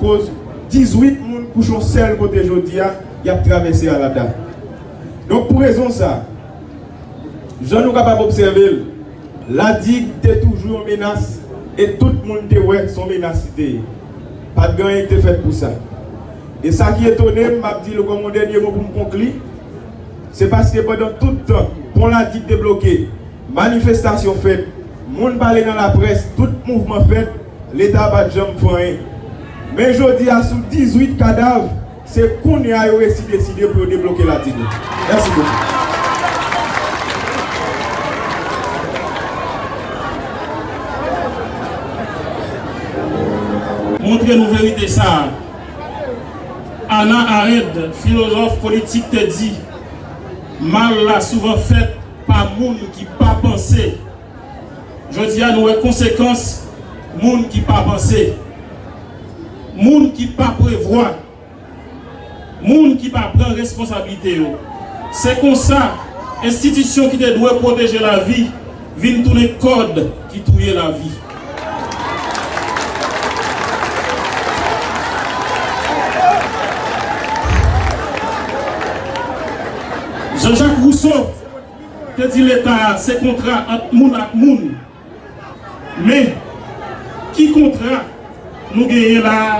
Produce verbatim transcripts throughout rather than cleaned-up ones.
Koz dizwit moun kouche yon sèl kote jodi a, y ap travèse Alada. Donk, pou rezon sa, jan nou kapab obsève l, Ladig te toujou yon menas, e tout moun te wè se yon menas li te ye. Pa t gen anyen ki te fèt pou sa. E sa ki etone m, m ap di l kòm yon dènye mo pou m konkli, se paske pandan tout tan, pon Ladig te bloke, manifestasyon fèt, moun pale nan laprès, tout mouvman fèt, Leta pa t janm fè anyen. Men jodi a, sou dizwit kadav, se kounye a yo resi deside pou yo debloke Ladig la. Mèsi bokou. Montre nou verite sa a. Hannah Arendt, filozòf politik, te di, mal la souvan fèt pa moun ki pa panse. Jodi a, nou wè konsekans moun ki pa panse, moun ki pa prevwa, moun ki pa pran responsablite yo. Se konsa, enstitisyon ki te dwe pwoteje lavi vin tounen kòd ki touye lavi. Jean-Jacques Rousseau te di Leta a se kontra ant moun ak moun. Men, ki kontra nou genyen la a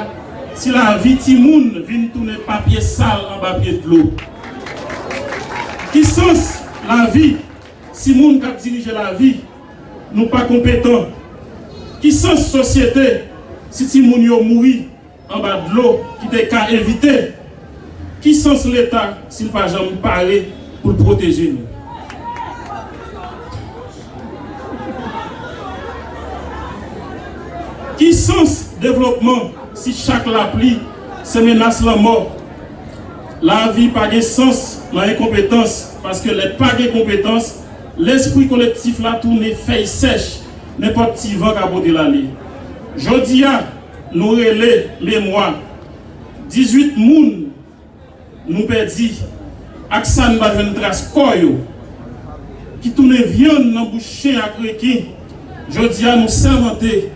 si lavi timoun vin tounen papye sal anba pye dlo? Ki sans lavi si moun k ap dirije lavi nou pa konpetan? Ki sans sosyete si timoun yo mouri anba dlo ki te ka evite? Ki sans Leta si l pa janm pare pou l pwoteje nou? Ki sans devlopman si chak lapli se menas lanmò? Lavi pa gen sans nan enkonpetans, paske lè pa gen konpetans, lespri kolektif la tounen fèy sèch, nenpòt ti van ka pote l ale. Jodi a, nou rele memwa dizwit moun nou pèdi ak sa n pa jwenn tras kò yo, ki tounen vyann nan bouch chen ak reken. Jodi a, nou sèmante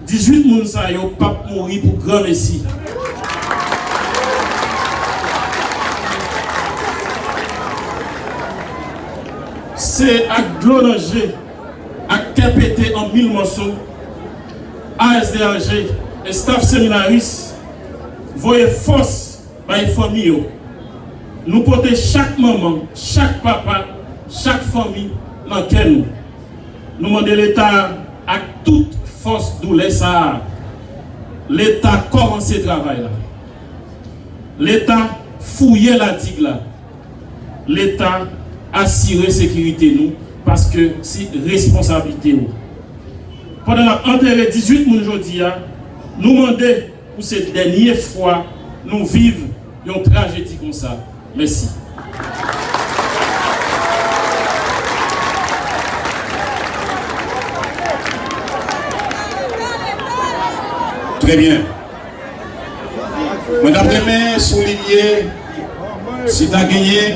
dizwit moun sa yo p ap mouri pou granmesi. Se ak dlo nan je, ak kè pete an mil mòso, A S D A G, estaf seminaris, voye fòs bay fanmi yo. Nou pote chak manman, chak papa, chak fanmi nan kè nou. Nou mande Leta a ak tout fòs doulè sa a, Leta kòmanse travay la. Leta fouye Ladig la. Leta asire sekirite nou, paske se responsablite w. Pandan n ap antere dizwit moun jodi a, nou mande pou se dènye fwa nou viv yon trajedi konsa. Mèsi. Trè byen. Mwen t ap renmen soulinye, si ta genyen